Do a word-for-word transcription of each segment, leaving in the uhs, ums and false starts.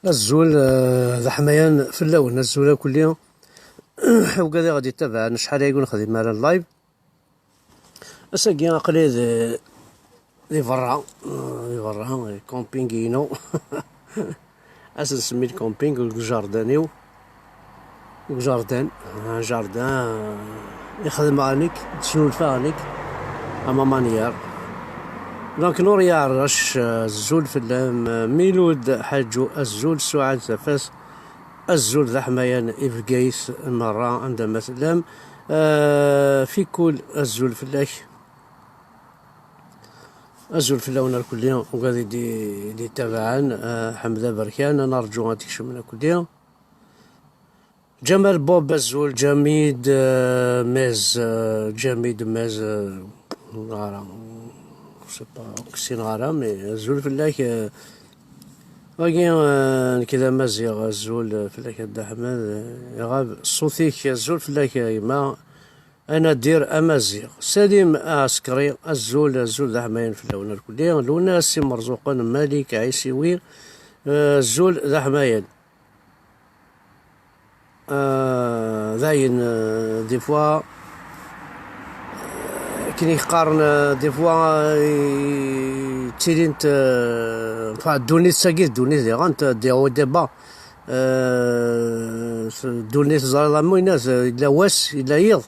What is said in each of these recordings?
Azul, eh, d aḥmayan fell-awen, azul akk-nni. Ugad i ɣ-d-ittabaɛen, acḥal ay ur nexdim ara live. Ass-agi aql-i di, di berra, eh, di berra, di camping-inu. Ad s-nsemmi lcamping deg ujardin-iw. Deg ujardin, un jardin, eh, i xedmeɣ nekk, d-snulfaɣ nekk, à ma manière. Donc, Nuriya Arrac, eh, azul fell-am, eh, Milud Ḥaǧu, azul, Suɛad Tafas, azul d aḥmayan i Bgayet merra anda ma tellam. Eh, Fikul, azul fell-ak. Azul fell-awen arkelli, ugad i d-, i d-ittabaɛen, eh, Ḥmed Aberkan, ad narǧu ad d-kecmen arkelli. Ǧamal Bob, azul, Ǧamid, eh, Mez, eh, Ǧamid Mez, eh, ur ssineɣ ara, je sais pas, ur k-ssineɣ ara, mais azul fell-ak, eh, wagi, eh, nekk d Amaziɣ, azul, eh, fell-ak a Dda Ḥmed, eh, iɣab ṣṣut-ik, azul fell-ak a gma, Anadir Amaziɣ, Salim Aɛsekri, azul, azul d aḥmayan fell-awen arkelli, Luna Simerzuqen, Malik Ɛisiwi, eh, azul d aḥmayan. Ah, dayen, euh, des fois, euh, akken i qqaren, euh, des fois, euh, i ttilint, euh, enfin, ddunit-agi d ddunit diɣen, des hauts et des bas. Euh, s-, ddunit ẓriḍ am winat, euh, yella wass, yella yiḍ.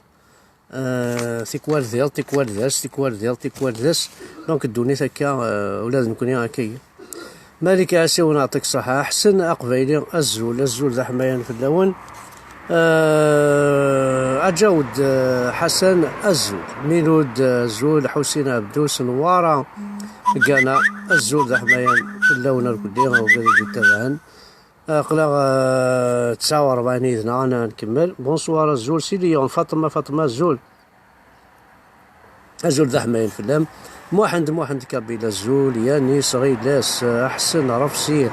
Euh, tikwal d iḍ, tikwal d ass, tikwal d iḍ, tikwal d ass. Donc, ddunit akka, euh, ula d nekkni akka-yi. Malik Ɛisiwen, yeɛṭik ṣṣeḥḥa. Ḥsen Aqbayli, azul, azul d aḥmayan fell-awen. Eh, Aǧawed, eh, Ḥasan, azul. Milud, azul. Ḥusin Ɛebdus, Nwara, Gana, azul d aḥmayan fell-awen arkelli, ugad i d-ittabaɛen. Aql-aɣ, eh, tesɛa u rebɛin yid-neɣ, ad nkemmel. Bonsoir, azul. Si Lyon, Faṭma, Faṭma, azul. Azul d aḥmayan fell-am. Muḥend, Muḥend Kabil, azul. Yanis, Ɣilas, Aḥsen, Rafsi,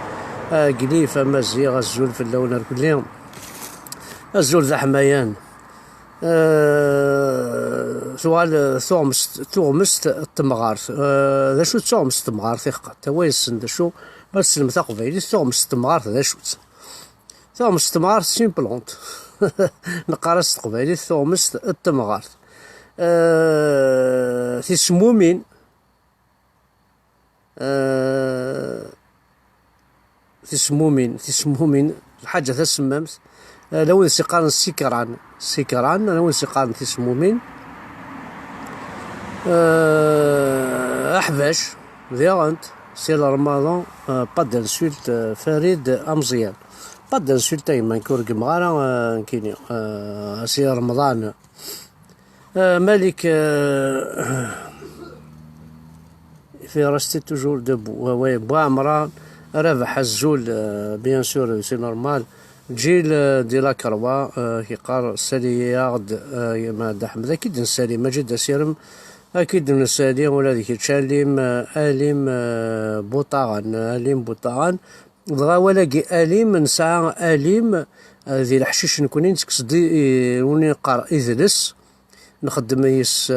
Aglif, Amaziɣ, azul fell-awen arkelli. Azul d aḥmayan. Eh, tuɣal, eh, tuɣmest, tuɣmest n temɣart. Eh, d acu d tuɣmest n temɣart, iḥqa? Tawa yessen d acu, ma tessnem taqbaylit, tuɣmest n temɣart d acu-tt? Tuɣmest n temɣart, c'est une plante. Neqqar-as s teqbaylit tuɣmest n temɣart. Euh, tismumin. Euh, tismumin, tismumin, lḥaǧa tasemmamt. Euh, ala wid s-iqqaren sikran, sikran, ala wid s-iqqaren tismumin. Euh, aḥbac, diɣent, c'est le ramadan, euh, pas d'insulte, euh, Farid Amẓiyan. Pas d'insulte a gma, nekk ur gmeɣ ara, euh, nekkini, euh, si Remḍan. Euh, Malik, euh, il fait rester toujours debout. Ouais, ouais, Bouamran, Rabaḥ, azul, euh, bien sûr, c'est normal. Ǧil, euh, di la Croix, euh, yeqqar, sali-yaɣ-d, euh, gma Dda Ḥmed, ad k-id-nsali, Maǧid Asirem, ad k-id-nsali, ula d kečč, Alim, euh, Alim, euh, Buṭaɣan, Alim Buṭaɣan. Dɣa awal-agi alim, nesɛa alim, eh, di leḥcic nekni, nettekkes-d i, i, win yeqqar idles, nxeddem yis, eh,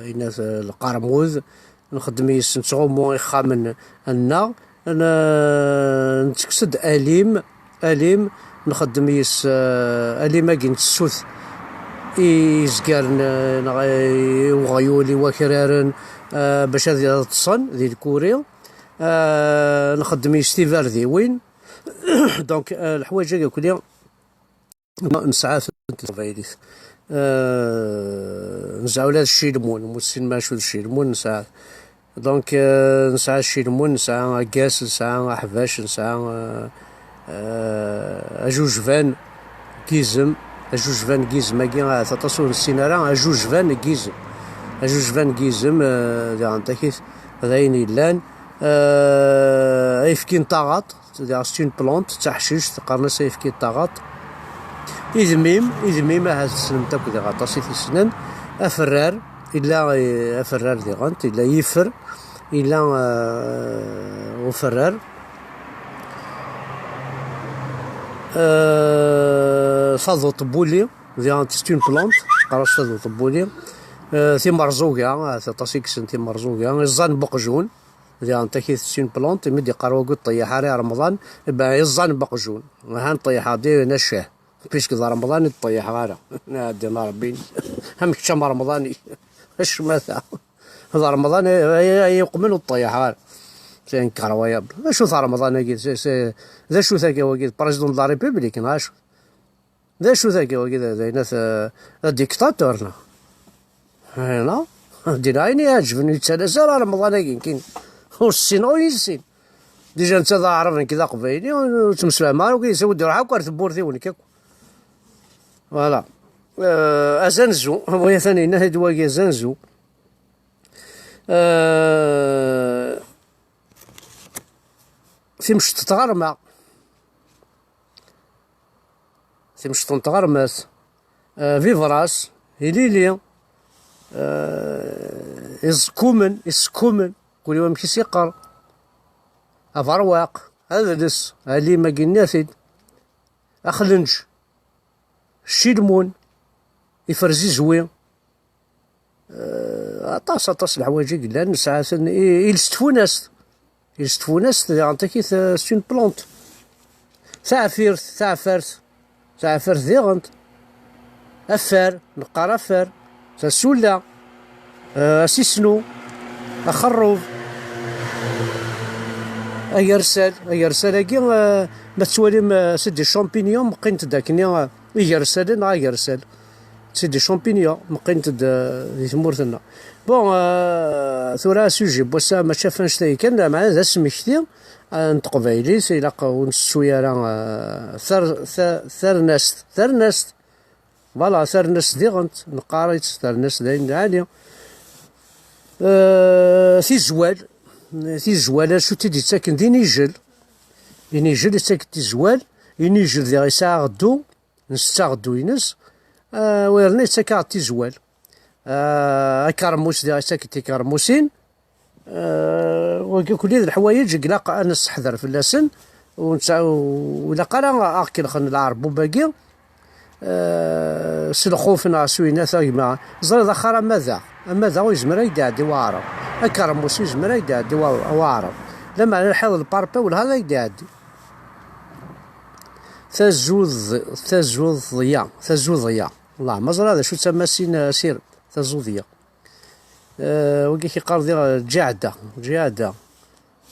inat, eh, lqermud, nxeddem yis, nettɣummu ixxamen-nneɣ, n-, nettekkes-d alim, alim, nxeddem yis, eh, alim-agi nettessut i izgaren, eh, neɣ i uɣyul, i wakraren, eh, bac ad ṭṭsen di lkuri. Ah, nxeddem yis tibardiwin. Donc, ah, leḥwayeǧ-agi akk-nni nesɛa-tent di teqbaylit. Ah, nesɛa ula d ccilmun, ur tessinem acu d ccilmun, nesɛa. Donc, ah, nesɛa ccilmun, nesɛa agas, nesɛa aḥbac, nesɛa, ah, ah, ajujban n yizem. Ajujban n yizem-agi, ahat aṭas ur nessin ara, ajujban n yizem. Ajujban n yizem, ah, diɣen takit d ayen yellan. Euh, ayefki n taɣaṭ, c'est une plante, d taḥcict, qqaren-as ayefki n taɣaṭ. Idmim, idmim, ahat tessnem-t akk, diɣ aṭas i t-yessnen. Aferrar, yella, eh, aferrar diɣen, yella yifer, yella, euh, uferrar. Euh, taduṭ n wulli, diɣen, c'est une plante, qqaren-as taduṭ n wulli. Euh, timerẓuga, ahat aṭas i yessen timerẓuga. Iẓẓan n uqjun. Diɣen takit s une plante, imi d-iqqar wagi ur ṭṭeyyiḥ ara i Remḍan, ben iẓẓan n weqjun. Aha nṭeyyiḥ-d i nacah. Puisque d Remḍan i ṭṭeyyiḥeɣ ara. Nɛeddi n Rebbi. Am kečč am Remḍan-ik. Acmata. D Remḍan ay, ay, ay uqmen ur ṭṭeyyiḥeɣ ara. C'est incroyable. D acu d Remḍan-agi? C'est, c'est, d acu tagi wagi? Président de la République, neɣ acu? D acu tagi wagi? D, d, d, d dictateur, neɣ? Neɣ? Din ayen iɛeǧben, yettalas ara Remḍan-agi, nekkini. Ur ssineɣ, ur yessin. Déjà netta d aɛrab, nekk d aqbayli, ur, ur ttmesfahmeɣ ara, ur yessin, ur d-iruḥ akk ar tewwurt-iw, nekk akk. Voilà. Euh, azanzu, waya tani, yenna-t-id wagi, azanzu. Euh, timceṭ tɣerma. Timceṭ n tɣermat. Euh, vivras, ilili. Euh, iẓekkumen, isekkumen. Kul amek i s-iqqar. Aberwaq, adles, alim agi nniɣ-t-id. Axlenǧ, ccilmun, iferzizwi. Euh, aṭas, aṭas n leḥwayeǧ i yellan, nesɛa-ten i, iles tfunast. Iles tfunast, diɣen takit, euh, c'est une plante. Taɛfirt, taɛfart, taɛfart diɣen. Affar, neqqar affar. Tasulla, euh, asisnu, axerrub, agersal. Agersal-agi, euh, ma tettwalim, euh, c'est des champignons, meqqint-d akkenni, euh, igersalen neɣ agersal. C'est des champignons, meqqint-d, euh, di tmurt-nneɣ. Bon, euh, tura sujet n wass-a mačči ɣef annect-agi kan, meɛna d asmekti, euh, n teqbaylit, ilaq ur nsettu ara, euh, tar-, ta-, tarnast, tarnast, voilà, tarnast diɣen, neqqar-itt tarnast d ayen lɛali. Euh, tizwal, tizwal, acu i d-yettaken d inijel, inijel yettak-d tizwal, inijel diɣ yesɛa aɣeddu, nsett aɣeddu-ines, euh, u yerna yettak-aɣ-d tizwal. Euh, akermus diɣ yettak-d tikermusin. Euh, wagi kulli d leḥwayeǧ i ilaq ad nesseḥder fell-asen, u netta-, u ilaq ara aɣ-kelxen leɛrbub-agi, euh, s lxuf neɣ s winat a gma. Ẓriḍ axxar amadaɣ, amadaɣ ur yezmir ad yi-d-iɛeddi waɛrab. Akermus ur yezmir ad yi-d-iɛeddi wa-, waɛrab. Lameɛna lḥiḍ lparpa welha ad yi-d-iɛeddi. Tazuḍ-, tazuḍya, tazuḍya. Wellah ma ẓriɣ d acu d tamasin, euh, sir, tazuḍya. Euh, wagi k-iqqar diɣ ǧiɛda, ǧiɛda.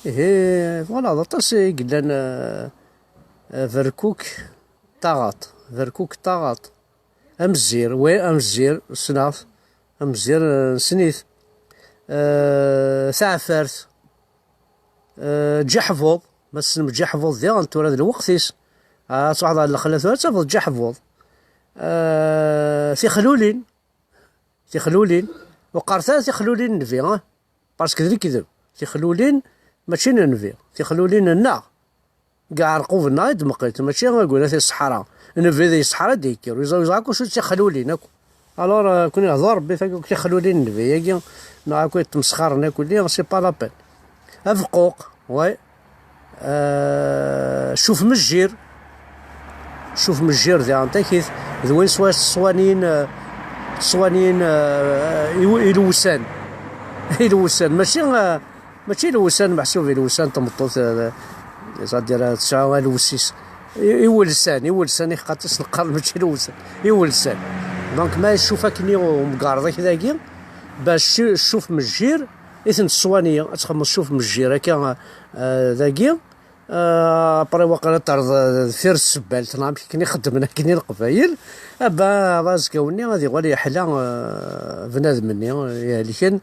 Ihi, voilà, d aṭas i yellan, euh, euh, berkuk taɣaṭ, berkuk taɣaṭ. Amzir, wi, amzir, ssneɣ-t. Amzir, euh, nessen-it. Euh, taɛfart, euh, ǧiḥbuḍ, ma tessnem ǧiḥbuḍ diɣen tura d lweqt-is. Ah, ad truḥeḍ ɣer lexla tura ad tafeḍ ǧiḥbuḍ. Euh, tixlulin, tixlulin. Ur qqaret ara tixlulin n nnbi, ah? Parce que d lekdeb. Tixlulin mačči n nnbi. Tixlulin nneɣ. Deg iɛerquben-nneɣ i d-meqqrit, mačči aguni di ṣṣeḥra. Nnbi di ṣṣeḥra i d-yekker. Ur yeẓri, ur yeẓri akk acu d tixlulin akk. Alors, euh, kun ihḍer Rebbi tagi akk tixlulin n nnbi-agi, neɣ akk tmesxaren akk-nni, c'est pas la peine. Abeqquq, ouais. Euh, cuf mejjir. Cuf mejjir diɣen takit. D win swayes ttṣwaniyen, euh, ttṣwaniyen, euh, i, ilewsan. Ilewsan. Mačči, euh, mačči ilewsan meḥsub ilewsan n tmeṭṭut, euh, c'est-à-dire, euh, tesɛa alewsis. I, iwelsan, iwelsan i xaṭis neqqar mačči ilewsan. Iwelsan. Donc, ma cuf akkenni umgarḍ-ik dagi, bac cuf mejjir, i ten-teswani, ad txedmeḍ cuf mejjir akka, euh, dagi. Euh, après waqila terreḍ, euh, deffir tsebbalt, neɣ amek akken i xeddmen akken i Leqbayel. Aba, aba azekka-nni ad iɣal yeḥla, euh, bnadem-nni, euh, ihelken.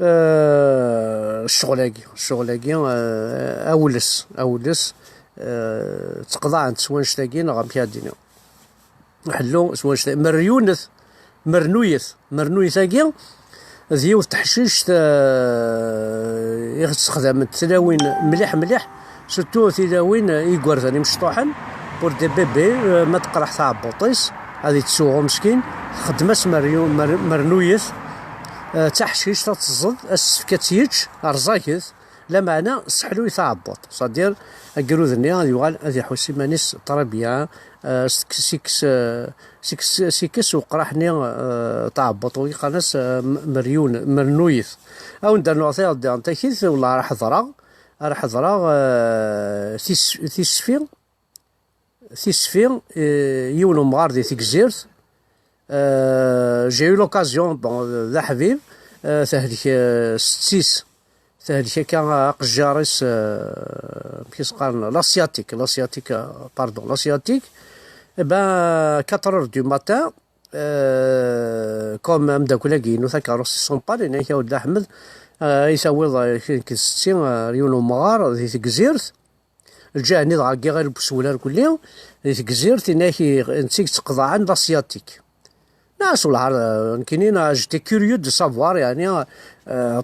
Euh, ccɣel-agi, ccɣel-agi, euh, awles, awles, euh, ttqeḍɛen-t s wannect-agi, neɣ amek ad d-iniɣ. Ḥellu s wannect-agi. Meryunet, mernuyet, mernuyet-agi, d yiwet teḥcict, euh, i ɣ-ttexdament tlawin mliḥ, mliḥ, surtout tilawin, euh, igerdan imecṭuḥen, pour des bébés, euh, ma teqreḥ tɛebbuṭ-is, ad ittuɣu meskin, txeddem-as meryu-, mer-, mernuyet, euh, d taḥcict, ad teẓẓed, ad s-tefk ad tt-yečč, rẓaget, lameɛna sseḥluy taɛebbuṭ, c'est-à-dire agrud-nni ad yuɣal ad iḥuss iman-is très bien, Eh, sik-, sikkes, eh, sikkes, sikkes uqraḥ-nni, eh, taɛebbuṭ, wi qqaren-as, eh, m-, meryun, mernuyet. A wen-d-rnuɣ tayeḍ diɣen takit, wala ar ḥeḍreɣ, ar ḥeḍreɣ, eh, tis-, tisfi, tisfi, eh, yiwen umɣar di Tegzirt. Eh, j'ai eu l'occasion, bon, d aḥbib, eh, tehlek, eh, setti-s, tehlek akka aqejjar-is, eh, amek i s-qqaren, l'asiatique, l'asiatique, eh, pardon, l'asiatique. Eh ben, quatre heures du matin, eh, comme ameddakel-agi-inu takeṛṛust-is en panne, yenna-ak, a Dda Ḥmed, eh, ay tawiḍ, eh, nekk d setti, eh, ar yiwen umɣar di Tegzirt, lǧiha-nni dɣa deg iɣil n usewlar kulli, di Tegzirt, yenna-ak, netta i yetteqḍaɛen l'asiatique. Neɣ s welɛar, eh, nekkini, neɣ j'étais curieux de savoir, yeɛni, eh,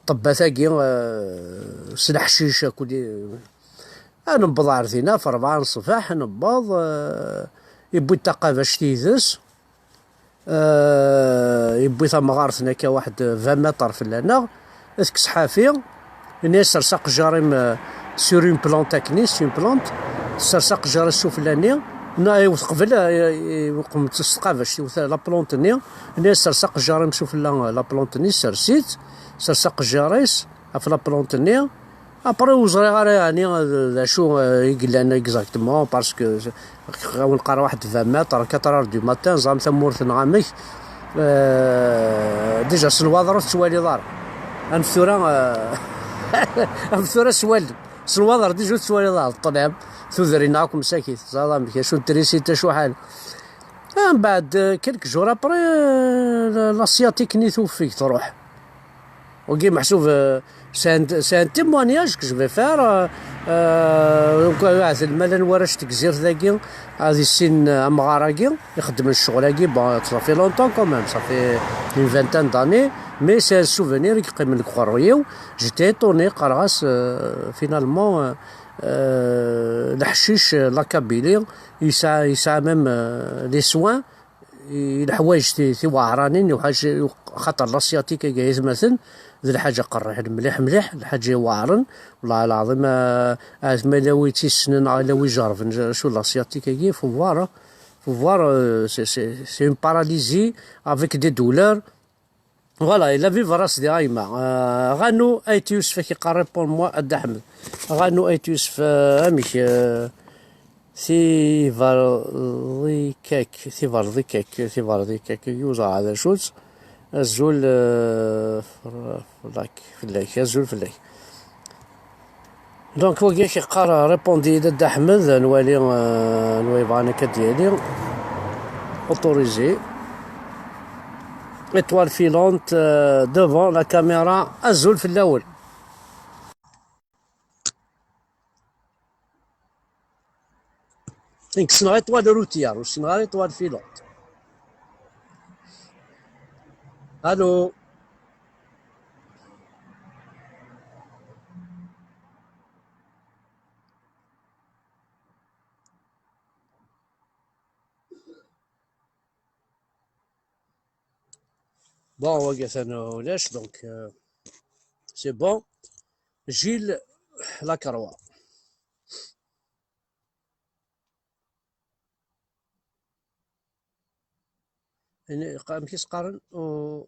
ṭṭebbat-agi, eh, s leḥcic akked i-, ah, newweḍ ar dinna, f rebɛa n ṣṣbeḥ, newweḍ, eh, yewwi-d taqabact yid-s, eh, yewwi tamɣart-nni akka waḥed vingt mètres fell-aneɣ, tekkes ḥafi, yenna-yas: "Sers aqejjar-im, eh, sur une plante akkenni, c'est une plante." Sers aqejjar-is sufella-nni, neɣ iwet qbel, eh, iwqem s tqabact, iwet la plante-nni, yenna-yas: "Sers aqejjar-im sufella la plante-nni." Sers-itt, sers aqejjar-is ɣef la plante-nni. Après, ur ẓriɣ ara, yeɛni, d, d acu, eh, i yellan exactement, parce que, a wen-qqareɣ, waḥed vingt mètres, quatre heures du matin, ẓram tamurt-nneɣ amek. Eh, déjà, s nnwaḍer ur tettwaliḍ ara. Am tura, eh, am tura s wallen. S nnwaḍer déjà ur tettwaliḍ ara. Ṭṭlam, tudrin akk msakit. Ẓriḍ amek, acu n trisite, acu ḥal. Ah, mbeɛd, eh, quelques jours après, eh, la, l'asiatique-nni tuffeg, truḥ. Wagi meḥsub, euh, c'est un, c'est un témoignage que je vais faire, euh, euh, donc, euh, ah, lmal n warrac n Tegzirt dagi, ad issin, euh, amɣar-agi, ixeddmen ccɣel-agi, bon, ça fait longtemps quand même, ça fait une vingtaine d'années, mais c'est un souvenir i yeqqimen deg uqerruy-iw. J'étais étonné, qqareɣ-as, euh, finalement, euh, euh, leḥcic, euh, la Kabylie, yesɛa, yesɛa même, euh, les soins, i leḥwayeǧ ti-, tiweɛranin, iḥwaǧ, xaṭer l'asiatique-agi, ay atmaten, d lḥaǧa qerriḥen mliḥ, mliḥ, lḥaǧa iweɛren. Wellah lɛaḍim, ah, ahat ma yella wi tt-yessnen, neɣ yella wi ijerrben acu d l'asiatique-agi, faut voir, hein. Faut voir, euh, c'est, c'est, c'est une paralysie avec des douleurs. Voilà, il a vivre à Sidi Ayma. Euh, Rano Ayt Yusef ak-iqqar: "Réponds-moi, a Dda Ḥmed." Rano Ayt Yusef, euh, amek, euh, tiberḍikak, tiberḍikak, tiberḍikak, yuẓa d acu-tt. Azul, euh, frak, fell-ak, azul fell-ak. Donc, wagi ak-iqqar: "Répondi-yi-d a Dda Ḥmed, ad nwali, euh, anwa yebɣan akka ad d-yali." Autorisé. Étoile filante, euh, devant la caméra. Azul fell-awen. Nekk ssneɣ étoile routière, ur ssneɣ ara étoile filante. Allô? Bon, wagi atan ulac, donc, euh, c'est bon. Gilles Lacroix. Ini-, qa-, amek i s-qqaren? U-,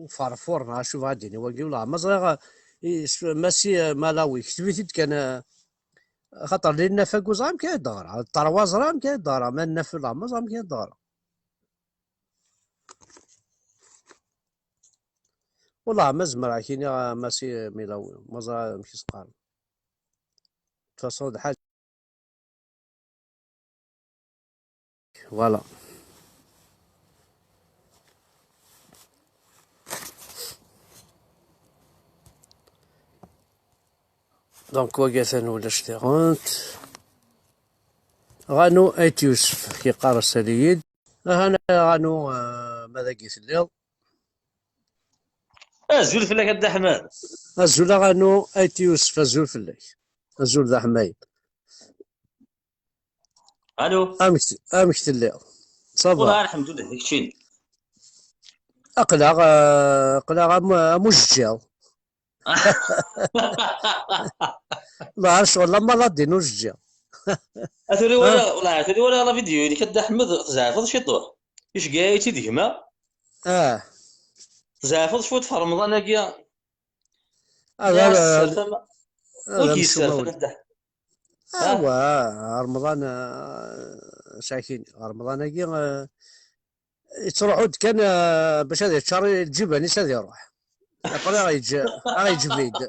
uferfur, neɣ acu bɣa d-yini wagi, wala ma ẓriɣ, eh, is-, Masi, eh, Malawi, kteb-it-id kan, eh, xaṭer li naf agu ẓra amek ara d-ɣreɣ, ṭerwa ẓra amek ara d-ɣreɣ, ma naf wala ma ẓra amek ara d-ɣreɣ. Wala ma zemreɣ ad k-iniɣ, eh, Masi Milawi, ma ẓriɣ amek i s-qqaren. De toute façon, d ḥaǧa. Voilà. Donc, wagi atan ulac tiɣent. Rano Ayt Yusef, yeqqar-as ali-yi-d. Aha, Rano, eh, ma dagi telliḍ. Azul fell-ak a Dda Ḥmed. Azul a Rano Ayt Yusef, azul fell-ak. Azul d aḥmayel. Allô. Amek t-, amek telliḍ? Ça va? Wellah, alḥemdulillah, d keččini. Aql-aɣ, eh, aql-aɣ am, am ujeǧǧiḍ. Wellah, ar ccɣel, la maladie n ujeǧǧiḍ. Aturi wala, wala, aturi wala la vidéo-inek a Dda Ḥmed, tzeɛfeḍ ciṭuḥ. Iceggeɛ-itt-id gma. Ah, Tzeɛfeḍ cwiṭ ɣef Remḍan-agi. ad Ɣas ad fama. ad Ur amcum k-yesserfan awel. a Dda Ḥmed. Awa, Remḍan, ah, sɛakini, Remḍan-agi, ah, yettruḥu-d kan, ah, bac ad yeččar lǧiban-is ad iruḥ. Après, ad yeǧǧ, ad yeǧǧ vide.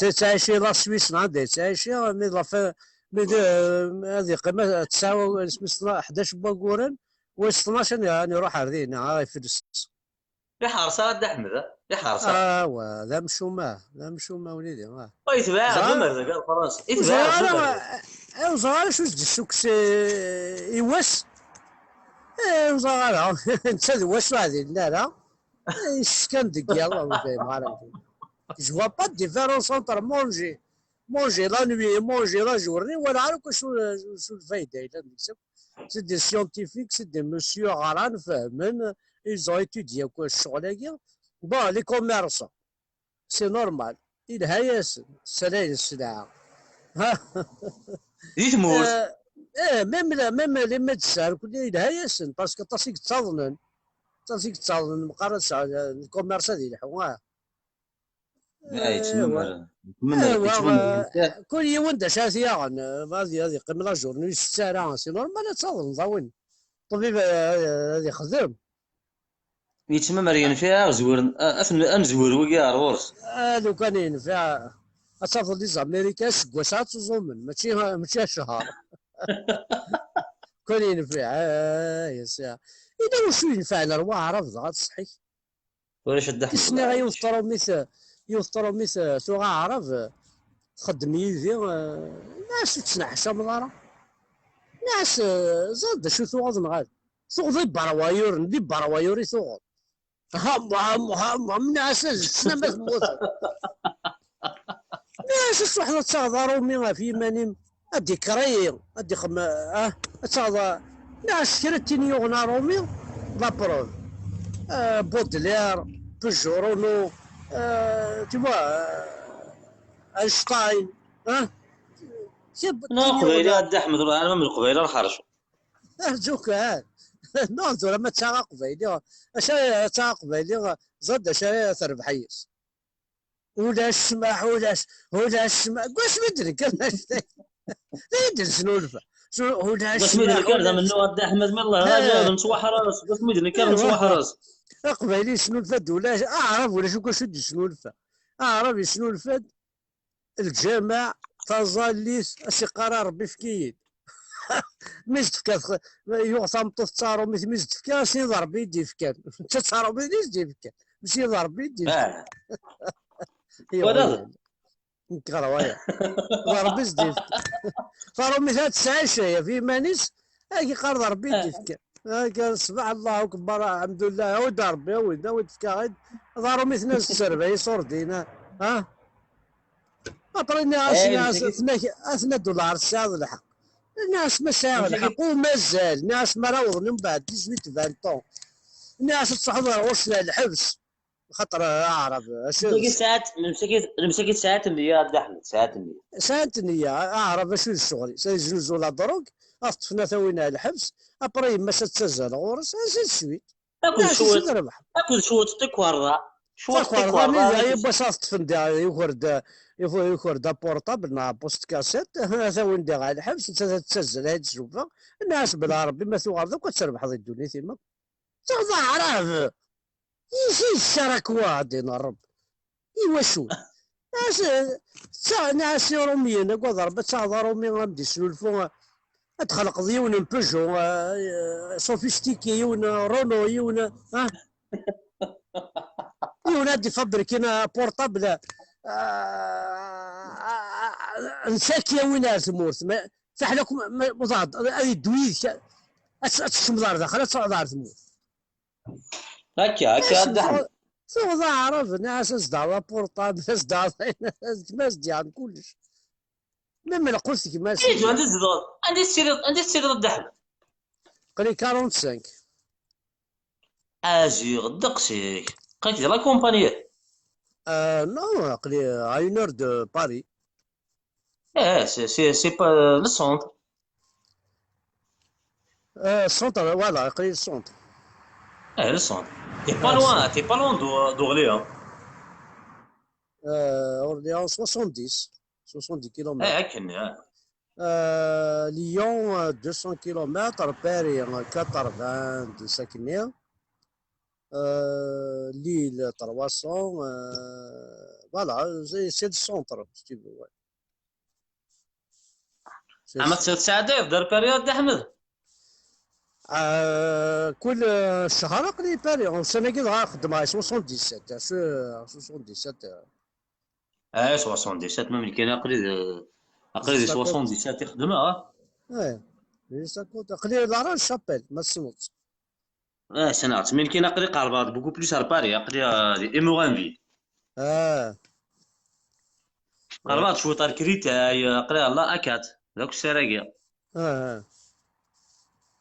Yettɛici la Suisse, neɣ anda yettɛici, mi d la fin, mi d, ah, ad yeqqim, ah, tesɛa, isem-is, ḥdac n waguren, wis tnac ad iruḥ ar dinna, ad ifelles. Iḥerṣ ara Dda Ḥmed, iḥerṣ ara. Awa, d amcum, ah, d amcum a wlidi, ah. Ur yetbeɛ Ẓer- Ɛmer deg Fransa. Ur Itbeɛ ẓriɣ ara, Ɛmer. eh, ur ẓriɣ ara acu s-d-yessukkes i, i wass. Eh, ur ẓriɣ ara. Netta d wass ur ɛdilin ara. Eh, yessefk ad deg yiḍ, ur fhimeɣ ara. Je vois pas de différence entre manger, manger la nuit et manger la journée, wala ara acu, acu lfayda yellan deg-s. C'est des scientifiques, c'est des messieurs ɣran, fehmen, ils ont étudié akk ccɣel-agi. Bon, les commerçants, c'est normal. Yelha-yasen, ssalayen sselɛa. Di tmurt. Eh, eh, même, la- même les médecins, yelha-yasen, parce que aṭas i yettaḍnen. Aṭas i yettaḍnen, meqqar ad sɛu, eh, le commerce ad yelḥu. Ah. Ah, yettmamer. Awa, Yettmamer. eh, kul yiwen d acu ara t-yaɣen, eh, ad, ad yeqqim la journée, ur isett ara, c'est normal ad taḍneḍ a win. Ṭṭbib, eh, ad yexdem. Yettmamer yenfiɛ, ad zwiren, a- ad ten- ad nezwir wigi ar ɣur-s. Ah, lukan yenfiɛ, ad tafeḍ les Américains aseggas ad ttuẓumen, mačči, mačči acehar. Lukan yenfiɛ, ah, yes, ya. Yella wacu yenfɛen ar waɛrab dɣa, tṣeḥḥi. Ulac a Dda Ḥmed. Sniɣ yiwet tṛumit, yiwet tṛumit, eh, tuɣ aɛrab, eh, txeddem yid-i, eh, nniɣ-as ur tettneḥcameḍ ara. Nniɣ-as, eh, ẓer d acu tuɣeḍ neɣ ad tuɣeḍ iberwayuren, d iberwayur i tuɣeḍ. Ham, ham, ham, ham, nniɣ-as ad ssnen ma temmuteḍ. Nniɣ-as ad truḥeḍ ad taɣeḍ aṛumi ɣef yiman-im, ad d-ikrayi, ad d-ixem, ah, ad taɣeḍ, nniɣ-as kra d tin yuɣen aṛumi, la preuve. Euh, Baudelaire, Pujol, Renaud, euh, tu vois, euh, Einstein, hein? Non, Qbayli a Dda Ḥmed, ur ɛlam am Leqbayel ar ḥerc. Arǧu kan. Non, tura ma d taɣ aqbayli, acu ara taɣ aqbayli, ẓad acu ara terbeḥ yes. Ulac ssmaḥ, ulac, ulac ssmaḥ. Deg wasmi d-nekker d acu d ayen d-nesnulfa. Ulac ssmaḥ, ulac ssmaḥ. Deg wasmi d-nekker d amennuɣ a Dda Ḥmed, mi Allah, ad nettwaḥres. Deg wasmi d-nekker nettwaḥres. Aqbayli yesnulfa-d ulac, aɛrab ulac akk acu d-yesnulfa. Aɛrab yesnulfa-d lǧameɛ, taẓallit, as-iqqar a Ṛebbi efk-iyi-d. Mi s-d-tefka, yuɣ tameṭṭut d taṛumit, mi s-d-tefka, ass-nni d Ṛebbi i d-yefkan. Netta d taṛumit i s-d-yefkan, mačči d Ṛebbi i d-yefkan. Twalaḍ? Nekk ɣer waya. D Ṛebbi i s-d-yefkan. Taṛumit ad tesɛic aya f yiman-is, ad yeqqar d Ṛebbi i d-yefkan. Akka, ṣṣbeḥ, Allahu akbar, alḥemdulillah, awi-d a Ṛebbi, awi-d, awi-d, fek-aɣ-id. D aṛumit-nni ad s-tserba iṣurdiyen, ha? Après, nniɣ-as, nniɣ-as, atna, atna dollar, tesɛiḍ lḥeqq. Nniɣ-as, ma sɛiɣ lḥeqq, u mazal, nniɣ-as, ma ara awḍen mbeɛd dix-huit, vingt ans. Nniɣ-as, ad truḥeḍ ɣer ɣur-sen ar lḥebs. Xaṭer aɛrab, acu. Melmi tesɛa, melmi tesɛa nniya a Dda Ḥmed, tesɛa nniya. Sɛant nniya, aɛrab acu d ccɣel-is, ad yeznuzu la drogue, ad t-ṭṭfen ad t-awin ar lḥebs, après yemma-s ad ttazzal ɣur-s, ainsi de suite. Akked cwiṭ, akked cwiṭ n tikerḍa. Cwiṭ n tikerḍa, mi d yiwwas ad t-ṭṭfen diɣ, yuker-d, yuker-d aportable neɣ post cassette, ad t-awin diɣ ar lḥebs, nettat ad ttazzal, ad d-tzuba, nniɣ-as belɛerbi, ma tuɣaleḍ akk ad trebḥeḍ i ddunit-im akk. Tuɣ d aɛrab! Ici ssarakwad, i Ṛebbi. Iwacu? As, ta, nniɣ-as i Iṛumyen, agad Ṛebbi, ad taɣeḍ aṛumi am d-isnulfu, ad txelqeḍ yiwen n Peugeot, eh, sophistiqué, yiwen n Renault, yiwen, ah? Yiwen ad d-ifabrikin, eh, portable, eh, n sak yawin ar tmurt. Ma, fiḥel akk ma, ma, ma tɛeḍ-, ad yeddu yid-k, ad t-, ad tekcmeḍ ar daxel, ad truḥeḍ ar tmurt. Akka, akka, a Dda Ḥmed. Tuɣ d aɛrab, nniɣ-as ad s-d-aɣeḍ aportable, ad s-d-aɣeḍ ayen, d gma as-d-yaɣen kullec. Même lqut gma-s. Idu, anda tzedɣeḍ? Anda tettiliḍ, anda tettiliḍ a Dda Ḥmed? Aql-i quarante-cinq. Aziɣ, ddeqs-ik. Aql-ik di la compagnie? Euh, non, aql-i à une heure de Paris. Eh, c'est, c'est, c'est pas le centre. Euh, centre, voilà, aql-i centre. Eh, le centre. T'es pas loin, t'es pas loin d'O- d'Orléans. Euh, Orléans, soixante-dix. soixante-dix Eh, kilomètres. akken, eh. Euh, Lyon, euh, deux cents kilomètres. Paris, euh, quatre-vingts, cinq mille. Euh, Lille, trois cents. Euh, voilà, c'est c'est le centre, si tu veux. Ouais. C'est Ama tesɛiḍ sɛada d Paris, a Dda Ḥmed? Euh, كل شهر aql-i Paris. Ussan-agi dɣa xeddmeɣ soixante-dix-sept. Soixante-dix-sept. Ah, soixante-dix-sept, même nekkin aql-i d aql-i di soixante-dix-sept i xeddmeɣ, ah. Ouais. Juste à côté. Aql-i la Roche-Chapelle, ma tessneḍ. Ah, ssneɣ-tt, mais nekkin aql-i qerbeɣ beaucoup plus ar Paris, aql-i, ah, di Hémorinville. Ah. Qerbeɣ cwiṭ ar Créteil, aql-i ɣer la A quatre, d akessar-agi. Ah.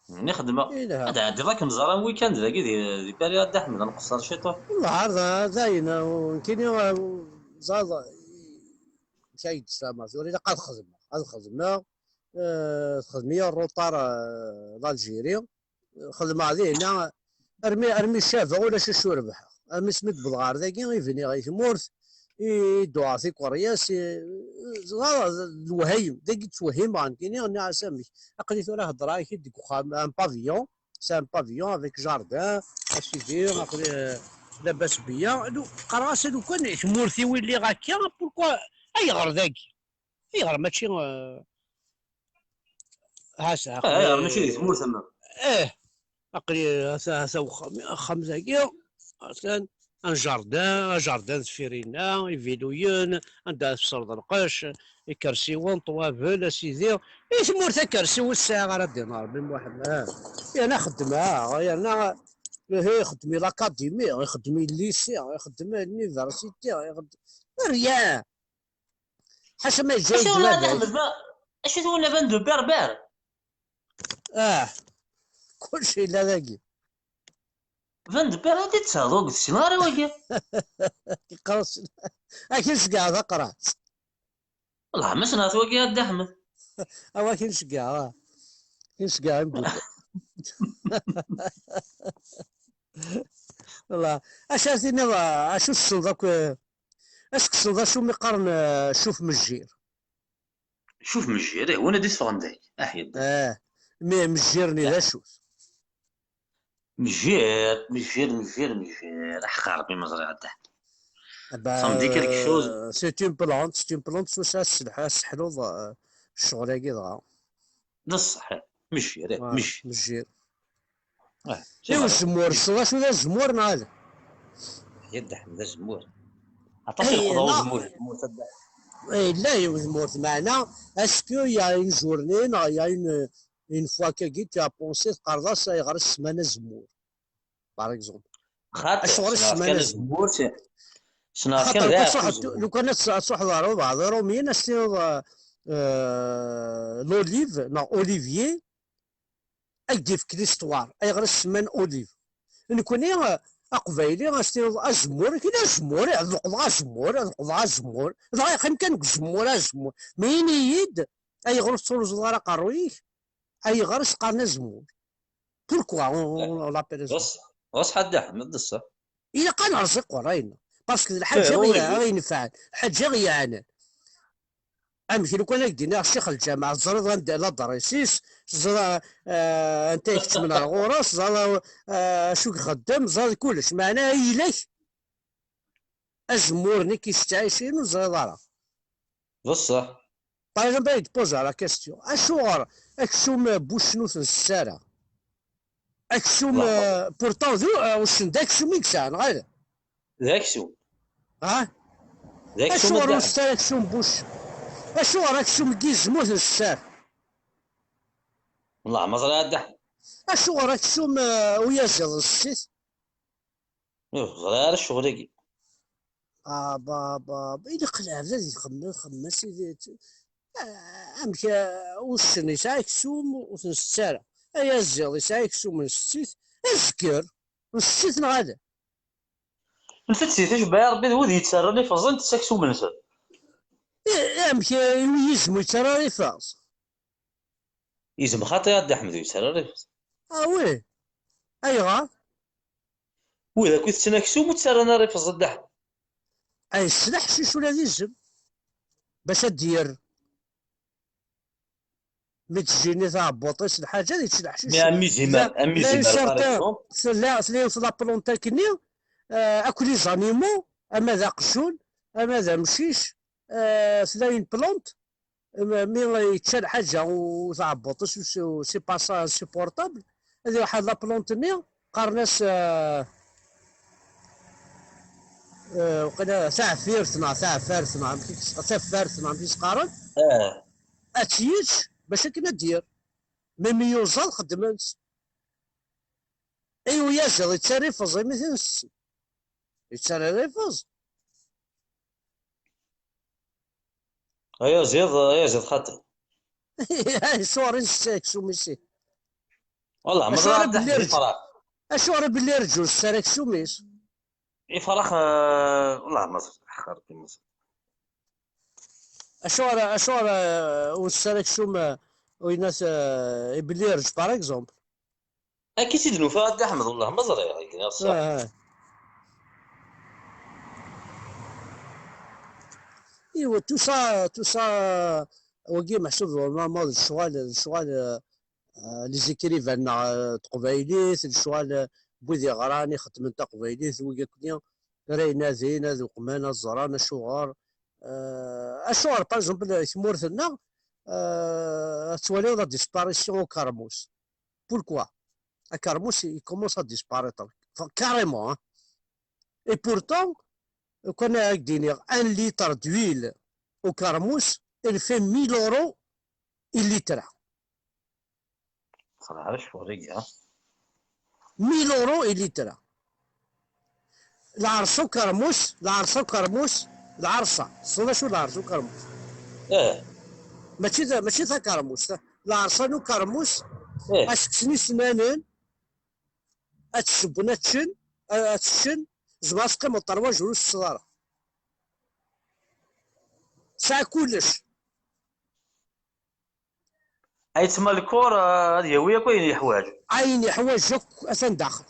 Nni xeddmeɣ. Ad ɛeddiḍ akken ẓran weekend dagi di, di Paris, a Dda Ḥmed, ad nqeṣṣer ciṭuḥ. Wellah, ar d, d ayen, uh, nekkini, uh, ẓad, amek ay d-tfehmeḍ, tura ilaq ad xedmeɣ, ad xedmeɣ, uh, texdem-iyi rruṭar, uh, l'Algérie, xedmeɣ dinna, armi, armi cabeɣ ulac acu rebḥeɣ, armi s mi d-wwḍeɣ ɣer dagi, i bniɣ i tmurt, i dduɣeɣ tikeryas, i, ẓad, d lwehayem, dagi ttwehhimeɣ nekkini, nniɣ-as amek, aql-i tura heddreɣ-ak-id deg uxxam, un pavillon, c'est un pavillon avec jardin, a sidi, aql-i, euh, labas beyya. Lu-, qqareɣ-as, lukan tmurt-iw i lliɣ akka, pourquoi, ayɣer dagi? Ayɣer mačči, euh, ha-, ha-, Ah, ayɣer mačči di tmurt-nneɣ? Eh, aql-i, hata, hata uxxam, axxam dagi, atan, un jardin, un jardin deffir-inna, iviluyen, anda ara tefsreḍ lqecc, ikersiwen, ṭwabel, a sidi. I tmurt akersi ur tesɛiɣ ara, ddin Ṛebbi Muḥend. Ah. Yerna xeddmeɣ, yerna, ihi, ixeddem i l'académie, ixeddem i lycée, ixeddem i l'université, ixeddem rien. Ḥaca ma yeǧǧa-yi-d baba. Acu-t win-a, Van de Berber? Ah, kulci yella dagi. Van de Berber, ad d-tesɛeḍ ur t-ssineɣ ara wagi. Yeqqers. Akin ceggɛeɣ taqerɛet. Wellah ma ssneɣ-t wagi a Dda Ḥmed. Awa akin ceggɛeɣ, ah. Akin ceggɛeɣ imdukal. Wellah, acu ara tiniḍ, ah, acu tessneḍ akk, eh, acu tessneḍ acu mi qqaren, eh, cuf mejjir? Cuf mejjir, eh, win ad d-iseffɣen deg-k. Ah, yedda. Eh, mi mejjir-nni d acu-t? Mejjir, mejjir, mejjir, mejjir. Aḥeqq Ṛebbi ma ẓriɣ a Dda Ḥmed. Ah ben, ça me dit quelque chose. Euh, c'est une plante, c'est une plante, s-, s-, sseḥluḍ, euh, ccɣel-agi dɣa. D ṣṣeḥ, mejjir, eh, mejjir. Mejjir. Ah, i uzemmur, tessneḍ acu d azemmur neɣ ala? Ya Dda Ḥmed, azemmur. Aṭas i leqḍeɣ uzemmur, azemmur, a Dda Ḥmed. Eh, yella i uzemmur, meɛna, est-ce que il y a une journée, neɣ il y a une, une fois que tu as pensé, teqqareḍ-as ayɣer i s-semman azemmur, par exemple? Xaṭi, acuɣer i s-semman azemmur? Ssneɣ kan azemmur, ssneɣ kan. Xaṭer d aɛekkaz. Lukan ad truḥeḍ ɣer ubeɛḍ Iṛumyen, ad s-tiniḍ, euh, l'olive, neɣ olivier, ad k-d-yefk l'histoire, ayɣer i s-semman olive. Nekkni, euh, aqbayli, ad s-tiniḍ azemmur, kini azemmur, ad leqḍeɣ azemmur, ad leqḍeɣ azemmur, dɣa yeqqim kan deg uzemmur, azemmur. Ma ini-yi-d, ayɣer ur tettruẓuḍ ara aqerruy-ik? Ayɣer i s-qqaren azemmur? Pourquoi on, on, on l'appelle azemmur? Ɣas, ɣas ḥedd Ḥmed, d ṣṣeḥ. Ilaq ad nerẓ iqerray-nneɣ. Parce que d lḥaǧa i ɣ-, i ɣ-inefɛen, lḥaǧa i ɣ-yeɛnan. Amek lukan ad k-d-iniɣ ccix lǧameɛ, teẓriḍ anda l'adresse-is, teẓriḍ, eh, anta i keččmen ar ɣur-s, teẓriḍ, eh, acu i ixeddem, teẓriḍ kullec. Meɛna ayla-k, azemmur-nni k-isteɛicin ur teẓriḍ ara. D ṣṣeḥ. Par exemple, ad yi-d-poser la question. Acuɣer aksum n wuccen ur t-nsett ara? Aksum, eh, pourtant, d u-, eh, uccen d aksum i yesɛa, neɣ ala? D aksum. Ha? D aksum. Acuɣer ur nsett ara aksum n wuccen? Acuɣer aksum n yizem ur t-nsett ara? Wellah, ma ẓriɣ a Dda Ḥmed. Acuɣer aksum, eh, uyaziḍ nsett-it? Ur ẓriɣ ara ccɣel-agi. Ah, ba, ba, ba, ilaq lɛebd ad ixemmem, xemmem, a sidi. Ah, amek, ah, uccen yesɛa aksum ur t-nsett ara. Ayaziḍ yesɛa aksum nsett-it. Azger, nsett-it neɣ ala? Nsett-it, icebbeḥ Ṛebbi d wid yettarran ifeẓ, ntett aksum-nsen. Eh, amek, eh, yizem ur yettarra ara ifeẓ? Yizem xaṭi a Dda Ḥmed ur yettarra ara ifeẓ. Ah oui. Ayɣer? Wid akk itetten aksum ur ttarran ara ifeẓ ddaḥ. Ay, s leḥcic ula d izem. Bac ad d-yerr. Mi d-tjini taɛebbuḍt-is lḥaǧa, ad yečč leḥcic. Mais am izimer, am izimer, par exemple. Tella, tella yiwet la plante akkenni, euh, akk les animaux, ama d aqjun, ama d amcic, euh, tella une plante, mi, mi yečča lḥaǧa u taɛebbuḍt-is, c'est pas ça insupportable, ad iruḥ ar la plante-nni, qqaren-as, euh, euh, waqila taɛfirt neɣ taɛfart neɣ amek i s-, tafart neɣ amek i s-qqaren, ad tt-yečč bac akken ad d-yerr. Mi, mi yuẓal xeddmen-tt. I uyaziḍ yettarra ifeẓ imi t-nsessen. Yettarra ifeẓ. Ayaziḍ, ayaziḍ xaṭi. Acuɣer i nessečč aksum-is? Wallah, ma acuɣer ẓriɣ belli rǧ-, ifrax. Acuɣer belli rǧu nessečč aksum-is? Ifrax, eh, wallah, ma ẓriɣ, ḥqer, ma ẓriɣ. Acuɣer, acuɣer, eh, ur nessečč aksum, eh, winat, eh, i belli rǧ, par exemple? Akka i tt-id-nufa a Dda Ḥmed, wellah ma ẓriɣ, ihi, ass-a. Ah, ah. Iwa, tout ça, tout ça, wagi meḥsub vraiment d lecɣal, d lecɣal, euh, les écrivains neɣ, euh, n teqbaylit, lecɣal, euh, n wid yeɣran, ixeddmen taqbaylit, wigi akkenni ara inadin, ad uqmen, ad ẓren acuɣer, euh, acuɣer, par exemple, tmurt-nneɣ, euh, ad twaliḍ la disparition ukermus. Pourquoi? Akermus, il commence à disparaître. Enfin, carrément, hein. Et pourtant, quand on a un litre d'huile au carmousse, il fait mille euros le litre. Mille euros le litre. Lɛerṣ ukermus, lɛerṣ ukermus, lɛerṣ-a. Tessneḍ acu lɛerṣ ukermus? Eh. Mačči d, mačči d takermust. Lɛerṣ-a n ukermus, eh, ad s-kksen isennanen, ad tt-ssewwen, ad ččen, ad, ad tt-ččen, tzemreḍ ad teqqimeḍ trois jours ur tettetteḍ ara. Tesɛa kullec. Ay ttmalkur, eh, ad yawi akk ayen yeḥwaǧ. Ayen yeḥwaǧ akk atan daxel.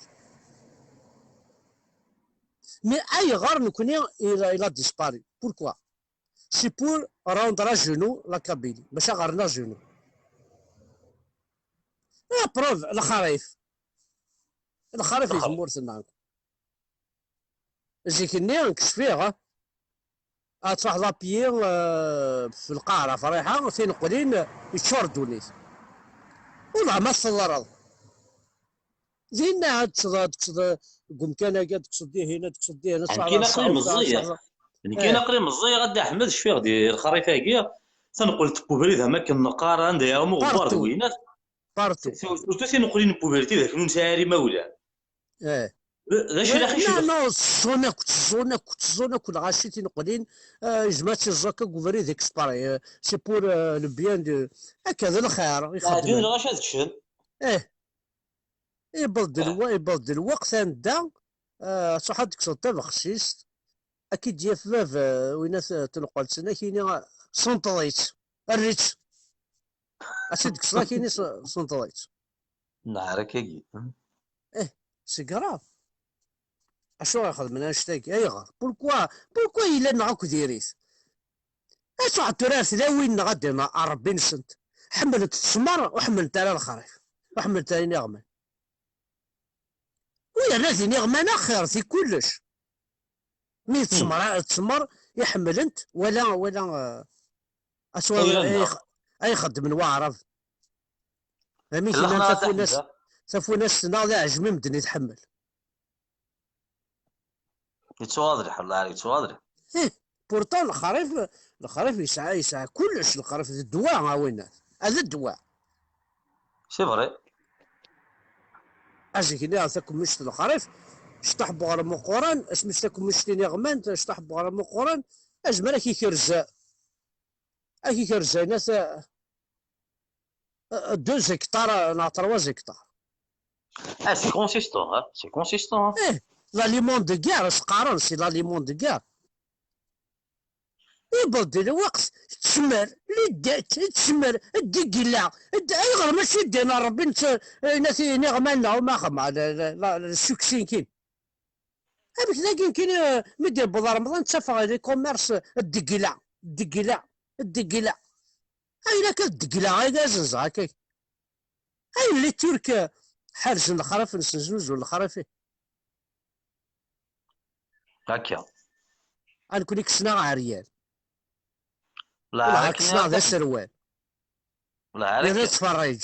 Mais ayɣer nekkni il a, il a disparu? Pourquoi? C'est pour rendre à genoux la Kabylie. Bac ad ɣren à genoux. La preuve, lexrif. Lexrif i tmurt-nneɣ. Zik-nni, nekk cfiɣ, ad truḥeḍ à pied, euh, f lqahra friḥa, tineqlin, yeččur ddunit. Wellah ma teḍreḍ. Dinna ad tekkseḍ, ad tekkseḍ deg umkan-agi, ad tekkseḍ dihin, ad tekkseḍ dihin, ad truḥeḍ. Nekkin aql-i meẓẓiyeɣ. Nekkin aql-i meẓẓiyeɣ, a Dda Ḥmed, cfiɣ di lexrif-agi, taneqleḍ n ubrid am akken neqqar, anda yeɣma uɣebbar d winat. Partout. Surtout tineqlin n ubrid, tidak ur nesɛi ara imawlan. Eh. D, d acu i d axicim? Non, non, tteẓẓun akk, tteẓẓun akk, tteẓẓun akk lɣaci tineqlin, eh, yezmer ad tt-iẓẓu akka deg ubrid exprès, eh, c'est pour, eh, le bien de, akka d lxir i xeddmen. Lɛadin lɣaci ad ččen. Eh. Iwweḍ-d lwa-, iwweḍ-d lweqt anda, eh, ad truḥ ad tekkseḍ tabexsist, ad k-id-yaf bab, eh, winat, eh, tneqlent-nni, ad k-yini, eh, senṭeḍ-itt, err-itt. Ad tt-id-tekkseḍ, ad k-yini s-, senṭeḍ-itt. Nɛer akkagi. Eh, c'est grave. Acuɣer i xedmen annect-agi? Ayɣer? Pourquoi? Pourquoi yella neɣ akk diri-t? Ad truḥ tura ar tlawin neɣ ad d-ina Ṛebbi-nsent. Ḥemmlent ttmer, ur ḥemmlent ara lexrif. Ur ḥemmlent ara iniɣman. U yerna d iniɣman axir di kullec. Mi d ttmer, ttmer i ḥemmlent, wala, wala, eh, aswa ay, ay xeddmen Waɛrab. Amek llan tafunast, tafunast-nneɣ d aɛejmi medden i tḥemmel. Yettuɣaḍ lḥal, yettwaḍ lḥal. Ih, pourtant lexrif, lexrif yesɛa, yesɛa kullec, lexrif d ddwa, a winat. A d ddwa. C'est vrai. Azik-nni takemmict n lexrif, cṭaḥ n weɣrem uquran, asmi-s takemmict iniɣman, cṭaḥ n weɣrem uquran, azmer ad k-ikerz, ad k-ikerz ayen at, euh, deux hectares neɣ trois hectares. Ah, c'est consistant, hein, c'est consistant, hein. Eh, l'aliment de guerre, s-qqaren, c'est l'aliment de guerre. I Tewweḍ-d lweqt, tsemmer, liddat, tsemmer, degla, d-, ayɣer mačči ddin n Ṛebbi netta, eh, nat-, niɣman neɣ umaxem, la, la, la, la, suksinkin. Amek dagi nekkini, eh, mi d-yewweḍ Remḍan, ttafeɣ les commerces, degla, degla, degla. Ayen akka d degla, ay d azenzeɣ akka. Ayen les Turcs, eh, ḥerzen lexrif-nsen, znuzun lexrif. Akka. A nekkni kksen-aɣ ɛeryan. Wala kksen-aɣ d aserwal. Wala yerna ttferriǧ.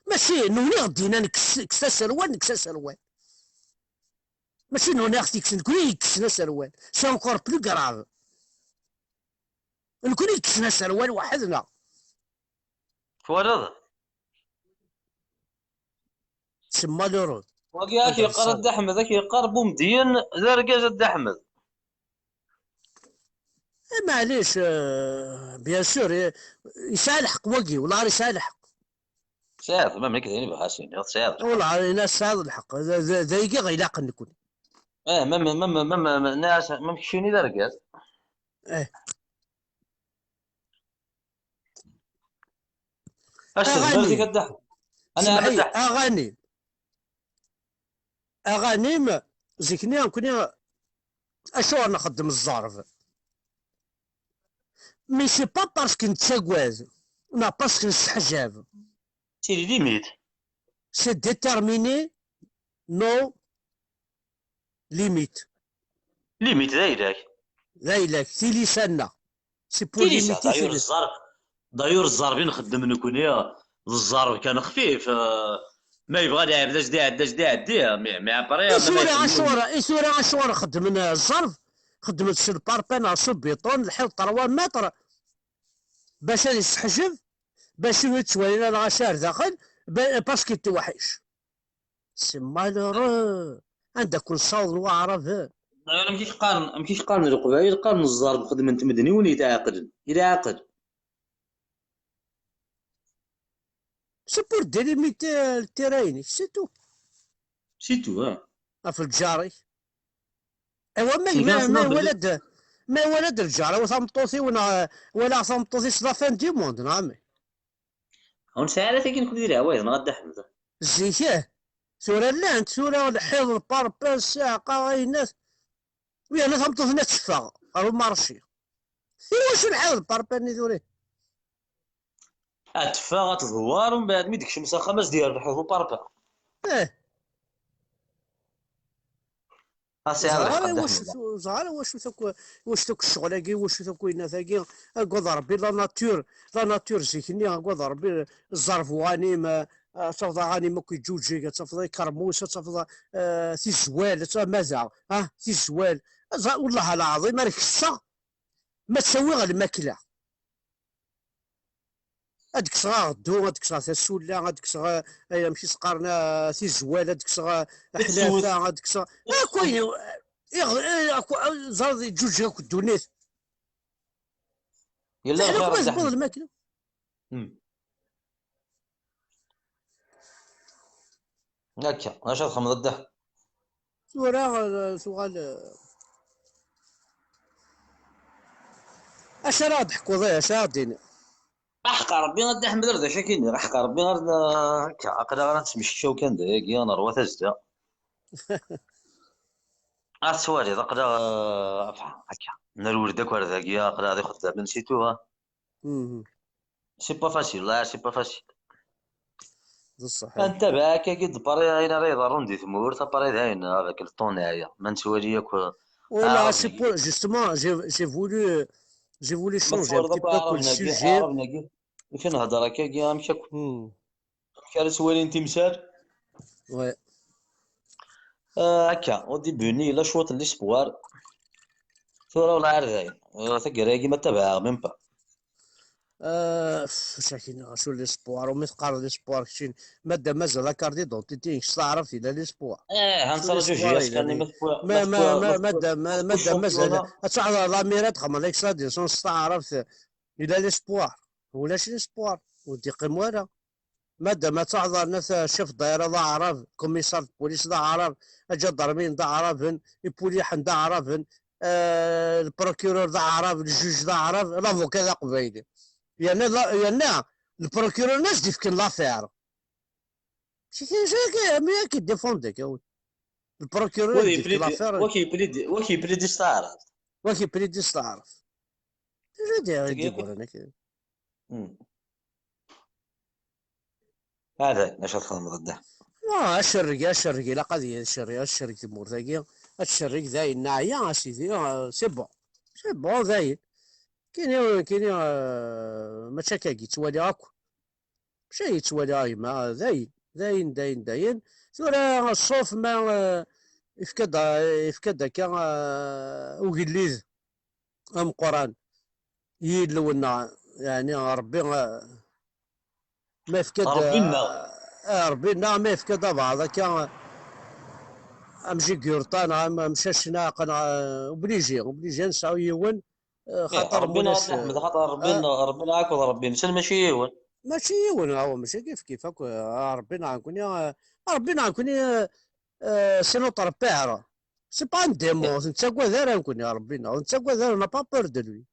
Mačči newni ɣ-d-yenna nekkes, kkes aserwal, nekkes aserwal. Mačči newni ɣ-t-yekksen, nekkni yekksen aserwal. C'est encore plus grave. Nekkni yekksen aserwal weḥd-neɣ. Twalaḍ? C'est malheureux. Wagi ad ak-yeqqar a Dda Ḥmed, ad ak-yeqqar Bumedyen d argaz a Dda Ḥmed. Eh, maɛlic, eh, bien sûr, eh, yesɛa lḥeqq wagi, wellah yesɛa lḥeqq. Tesɛiḍ, ma mlik d ayen yebɣa as-yini, tesɛiḍ lḥeqq. Wellah, yella tesɛiḍ lḥeqq, d, d, d ayagi ɣ-ilaqen nekkni. Eh, ma, ma, ma, ma, ma, ma, nniɣ-as, ma keččini d argaz. Eh. Acu d aɣanim. Balik a Dda Ḥmed? Ana a Dda Ḥmed. Aɣanim. Aɣanim, zik-nni nekkni acuɣer nxeddem zzerb? Mais c'est pas parce que nettagad, neɣ parce que nesseḥjab. C'est les limites. C'est déterminer nos limites. Limite d ayla-k. D ayla-k, tilisa-nneɣ. C'est pour limiter. D'ailleurs, zzerb, d'ailleurs, zzerb i nxeddem nekkni, d zzerb kan xfif, euh, ma yebɣa ad iɛebd, ad iɛeddi, ad iɛeddi, mais, mais après, i tura acuɣer, i tura acuɣer xeddmen, euh, zzerb, xeddmen s lparpin neɣ s ubiṭun, lḥiḍ trois mètres, bac ad isseḥjeb, bac ur yettwali ara lɣaci ar daxel, ba-, parce que yettweḥḥic. C'est malheureux. Anda ken-ssawḍen waɛraben? Amek i k-qqaren, amek i k-qqaren Leqbayel? Qqaren zzerb xedmen-t medden i win yetɛeqlen. Yella ɛaqel. C'est pour délimiter le terrain-inek, c'est tout. C'est tout, ah. Ɣef lǧar-ik. Ewa, ma, ma, ma iwala-d, ma iwala-d lǧar-iw tameṭṭut-iw, neɣ walaɣ tameṭṭut-is, la fin du monde, neɣ amek? Ur nesɛi ara tagi nekkni di leɛwayed, neɣ a Dda Ḥmed? Zik, eh. Tura llant, tura lḥiḍ, lparpar, ssiɛqa, ayennat. Yerna tameṭṭut-nni ad teffeɣ ɣer umarci. Iwacu lḥiḍ, lparpar-nni tura? Ad teffeɣ, ad tdewwar, umbeɛd mi d-tekcem s axxam, ad s-d-yerr lḥiḍ uparpar. Eh. Ur ẓriɣ ara wacu, ur ẓriɣ ara wacu takk, wacu takk ccɣel-agi, wacu takk winnat-agi. Agad Rebbi, la nature, la nature zik-nni, agad Rebbi, ẓẓerb uɣanim, eh, ad tafeḍ aɣanim akk yeǧǧuǧǧeg, ad tafeḍ ikermus, ad tafeḍ, eh, tizwal, ad tafeḍ mada, ah, tizwal. Ẓ-, wellah lɛaḍim, ar kkseɣ, ma ttawiɣ lmakla. Ad kkseɣ aɣeddu, ad kkseɣ tasulla, ad kkseɣ, eh, amek i s-qqaren, eh, tizwal, ad kkseɣ, eh, aḥlafa, ad kkseɣ akk ayen, iɣ-, eh, akk, eh, ẓer yeǧǧuǧǧeg akk ddunit. Yella lxir a Dda Ḥmed. Lmakla. Hmm. Akka, acu ad txedmeḍ a Dda Ḥmed? Tura, eh, tuɣal, eh, acu ara ɣ-d-ḥkuḍ, eh, acu ara ɣ-d-tiniḍ? Aḥeqq Rebbi a Dda Ḥmed, ar d acu akka i nniɣ, aḥeqq Rebbi ar n-, akka, aql-aɣ ara nesmecčaw kan d ayagi, ad nerwa tazda. Ad twaliḍ, aql-aɣ, eh, enfin, akka, nerwel-d akk ar dagi, aql-aɣ d ixeddamen, c'est tout, hein. Mhm. C'est pas facile, là, c'est pas facile. D ṣṣeḥ. Ad ntabaɛ akkagi d pari ayen ara iḍerrun di tmurt, apari d ayen, avec le temps neɛya. Ma nettwali akk, voilà, c'est pour, justement, j'ai, j'ai voulu, j'ai voulu changer un petit peu le sujet. Aɛraben-agi, i fi nhedder akkagi, amek akk. Hmm. Amek ara ttwalin timsal? Ouais. Euh, akka, au début-nni, yella cwiṭ n l'espoir. Tura, walaɣ ar dayen. Euh, taggara-agi ma tabaɛeɣ, même pas. Euh, pff, acu ak-iniɣ, acu l'espoir, umi teqqareḍ l'espoir, keččini, madam mazal la carte d'identité-inek s taɛrabt, yella l'espoir. Eh, ha nesserǧuǧi-as kan, ma tewwi, ma, ma, ma, madam, ma, madam mazal, ad teɛḍeḍ l'amira, ad txedmeḍ l'extrait de naissance s taɛrabt, yella l'espoir. Ulac l'espoir, ur d-yeqqim wara. Madam ad teɛḍeḍ, nat chef daïra d aɛrab, commissaire de police d aɛrab, aǧadarmiyen d aɛraben, ipuliḥen d aɛraben, euh, le procureur d aɛrab, le juge d aɛrab, l'avocat d aqbayli. Yerna la- yerna le procureur n as-d-ifken l'affaire. C'est ça, mais qui défend, le procureur wa d-ifken l'affaire. Wa k-yepli d taɛrabt. Wa k-yepli d taɛrabt. C'est ça. Hmm. Hada acu ad txedmeḍ da? Ah, acerreg, acerreg, ilaq ad y- acerreg, acerreg tmurt-agi, ad tcerreg dayen, neɛya, a sidi, ah, c'est bon, c'est bon, dayen. Kini, kini, ah, mačči akka i yettwali akk. Mačči i yettwali a gma, dayen, dayen, dayen, dayen. Tura, ṣṣuf ma, ah, ifka-d, ifka-d akka, ah, ugellid ameqqran i Yillu-nneɣ, yeɛni Ṛebbi, ah, ma yefka-d, Ṛebbi-nneɣ. Ah, Ṛebbi-nneɣ ma yefka-d abeɛḍ akka, ah, am Jigurṭa neɣ am, am Cacnaq neɣ, ah, obligé, obligé ad nesɛu yiwen, ah, xaṭer Ṛebbi-nneɣ ad nḥmed, xaṭer Ṛebbi-nneɣ, Ṛebbi-nneɣ akked Ṛebbi-nsen mačči yiwen. Mačči yiwen, awa, mačči kif kif akk, ah, Ṛebbi-nneɣ nekkni, ah, Ṛebbi-nneɣ nekkni, ah, ah, c'est notre père. C'est pas un démon, ur nettagad ara nekkni Ṛebbi-nneɣ, ur nettagad ara, on n'a pas peur de lui.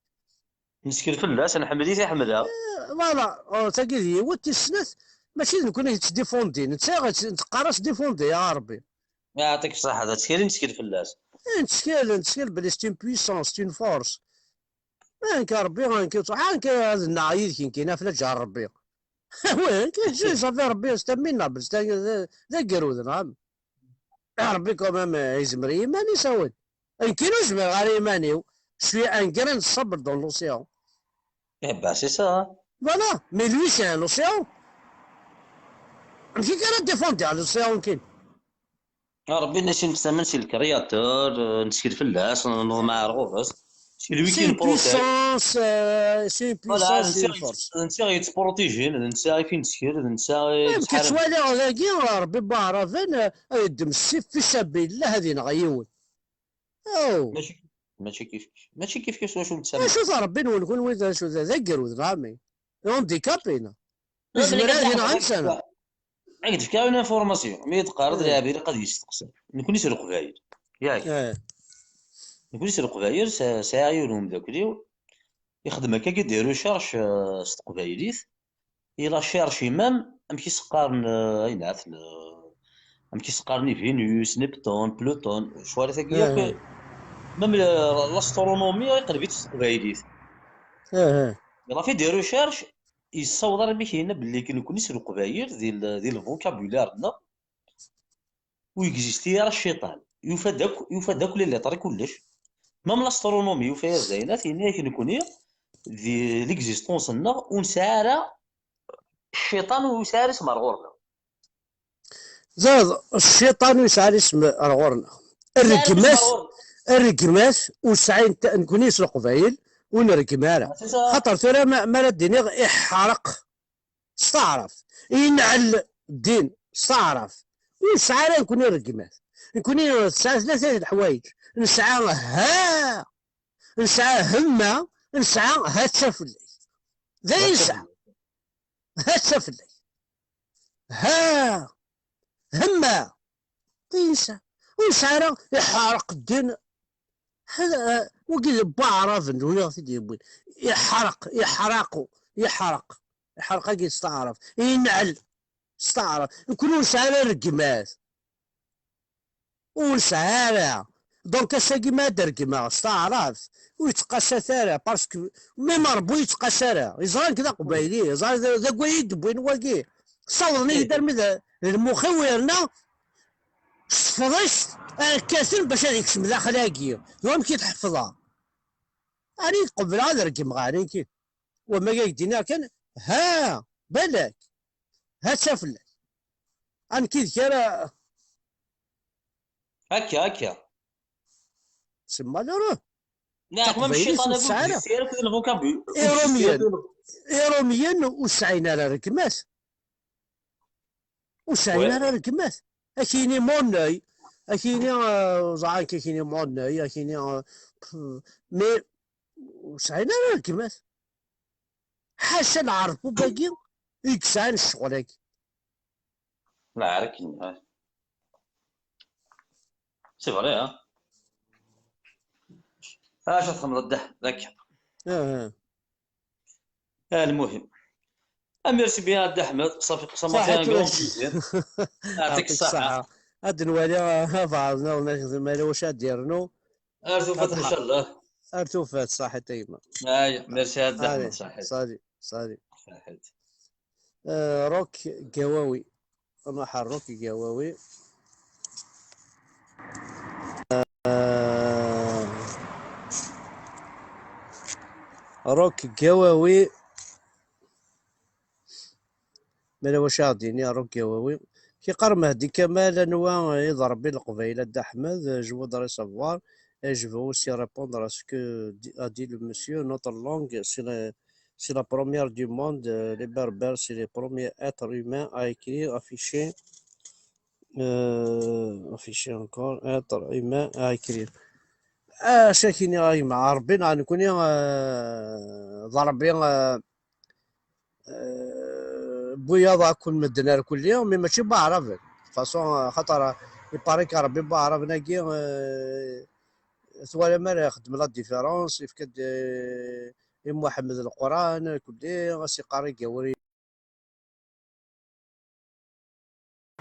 Nettkel fell-as, nḥemmel-it, iḥemmel-aɣ. Eh, voilà, oh, tagi d yiwet, tis snat, mačči d nekkni i yettdifundin, netta i ɣ-, neqqar-as difundé, ya Ṛebbi. Yeɛṭik ṣṣeḥḥa, d ttkel i nettkel fell-as. Eh, nettkel, nettkel belli c'est une puissance, c'est une force. Anka Ṛebbi, anka ur ttruḥ, anka ad nnaɣ yid-k, nekkini ɣef laǧal Ṛebbi. Wi, anka ǧǧi, ṣafi Ṛebbi, c'est un minable, c'est un, d, d agrud, neɣ? Ṛebbi quand même, eh, yezmer i yiman-is, awen. Nekkini ur zmireɣ ara i yiman-iw. Je suis un grain de sable dans l'océan. Eh ben, c'est ça, hein. Voilà, mais lui, c'est un océan. Amek i ara défendre l'océan, nekkini? Ah, Ṛebbi-nni i nettamen si le créateur, eh, nettkel fell-as, n-, neḍmeɛ ar ɣur-s. C'est lui qui nous protège. C'est une puissance, euh, c'est une puissance, c'est une force. Voilà, d netta i yettprotijin, d netta i fi nettkel, d netta i yettḥaraben. Amek ttwaliɣ dagi, Ṛebbi n waɛraben, eh, ad yeddem ssif fi sabilillah ad ineɣ yiwen. Oh. Mačči, mačči kif kif. Mačči kif kif s wacu nettamen. Acu-t Ṛebbi-nwen kunwi, d acu d, d agrud, neɣ ami? D handicapé, neɣ? Yezmer ad ineɣ insana. Ad k-d-fkeɣ une information. Mi d-teqqareḍ lɛib ilaq ad yesteqsa. Nekkni s Leqbayel. Yak. Eh. Nekkni s Leqbayel, sa-, sɛiɣ yiwen umeddakel-iw, ixdem akka des recherches, euh, s teqbaylit. Il a cherché même, amek i s-qqaren, euh, ayen ɛetn, euh, amek i s-qqaren i Vénus, Neptune, Pluton, cwari tagi yakk. Eh. Même, euh, l'astronomie, iqleb-itt s teqbaylit. Eh, eh. Il a fait des recherches, yessaweḍ armi k-yenna belli nekkni s Leqbayel, di l-, di le vocabulaire-nneɣ, ur yexisti ara cciṭan. Yufa-d akk, yufa-d akk les lettres i kullec. Même l'astronomie yufa-yas-d ayen, yenna-yak nekkni, di l'existence-nneɣ, ur nesɛi ara cciṭan, ur yesɛi ara isem ar ɣur-neɣ. Zad, cciṭan ur yesɛi ara isem ar ɣur-neɣ. Rregmat, rregmat ur sɛin ta-, nekkni s Leqbayel ur nreggem ara. C'est ça. Xaṭer tura ma, ma ara d-iniɣ iḥreq s taɛrabt, inɛel ddin s taɛrabt, ur nesɛi ara nekkni rregmat. Nekkni tesɛa tlata leḥwayeǧ. Nesɛa ha, nesɛa hemma, nesɛa ha-tt-a fell-ak. D ayen nesɛa. Ha-tt-a fell-ak. Ha! Hemma! Insa. Ur nesɛi ara iḥerq ddin. Hada, wagi d waɛraben, win i ɣ-t-id-yewwin. Iḥerq, iḥraqu, iḥerq. Iḥerq-agi s taɛrabt. Inɛel s taɛrabt. Nekkni ur nesɛi ara rregmat. Ur nesɛi ara. Donc, ass-agi ma ad regmeɣ s taɛrabt, ur yettqasat ara, parce que même Ṛebbi ur yettqas ara. Yeẓra nekk d aqbayli, yeẓra d, d agway i d-wwin wagi. Ssawḍen-iyi-d armi d, d lmux-iw, yerna s tefḍist ara kkaten bac ad ikcem daxel-agi. D wamek i t-ḥefḍeɣ. Ani qebleɣ ad regmeɣ, ani nekki. Wama ak-d-iniɣ kan, ha, balak, ha-tt-a fell-ak. Anki d kara. Akka, akka. C'est malheureux. Neɣ akk même cciṭan-agi ur yexisti ara akked le vocabulaire. Iṛumyen, Iṛumyen ur sɛin ara rregmat. Ur sɛin ara rregmat. Akini money, akini, euh, ẓɛan akini money, akini, euh, pff, mais ur sɛin ara rregmat. Ḥaca lɛerpub-agi i yesɛan ccɣel-agi. Lɛerk, c'est vrai, hein. Acu txemmeḍ a Dda Ḥmed akka? Ah, المهم. Ah, merci bien a Dda Ḥmed, ça fait, ça m'a fait un grand plaisir. يعطيك الصحة. Ad nwali, ah, بعضنا ونخدم على واش ad يرنو. Ar tufat, ncallah. Ar tufat, صحيت a yemma. Merci a Dda Ḥmed, صحيت. Salut, salut. Saḥit. آه، روك قواوي. نروح على روك قواوي. آه، روك قواوي. مالا واش غادي يني روك قواوي. كيقار مهدي كمال: أنوا يضرب القبايل؟ أحمد، je voudrais savoir et je veux aussi répondre à ce que di-, a dit le monsieur. Notre langue, c'est la, c'est la première du monde. Euh, les Berbères, c'est les premiers êtres humains à écrire, afficher, euh, afficher encore, êtres humains à écrire. Ah, chacun a يما ربي نكوني ضربي آه، بوياض أكون مدن كلية، mais ماشي بعربي. فاصون، آه، خاطر يباريك ربي بعرب ناقي، آه، ثوالي ما راه يخدم la différence، يفكد، آه، يم محمد القرآن كلي، غاسي قاري قاوري.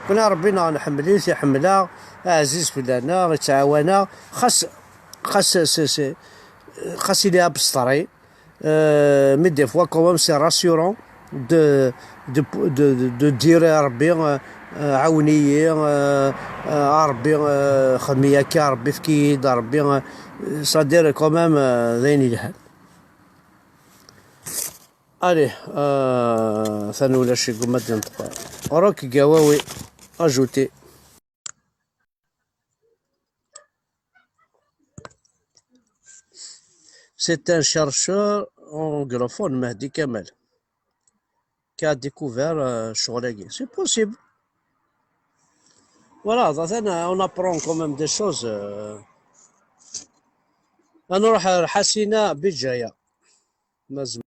كنا ربينا نحمليه، يحملها، عزيز فلانا، يتعاونا، خاص، خاص، سي، سي، خاص يلي أبسطري. Euh, mais des fois, quand même, c'est rassurant de, de, de, de dire à ربي, euh, euh, عاونيي, euh, euh, ربي, euh, خمي هكا، ربي فكيد، ربي, euh, c'est-à-dire quand même, euh, d ayen yelhan. Allez, euh, ثاني ولا شي قمة ديال الطباع. روك قواوي, ajouter. C'est un chercheur anglophone, Mehdi Kamal, qui a découvert, euh, الشغل هاكي. C'est possible. Voilà, on apprend quand même des choses, euh. غنروح لحسينة بجاية. ما زم-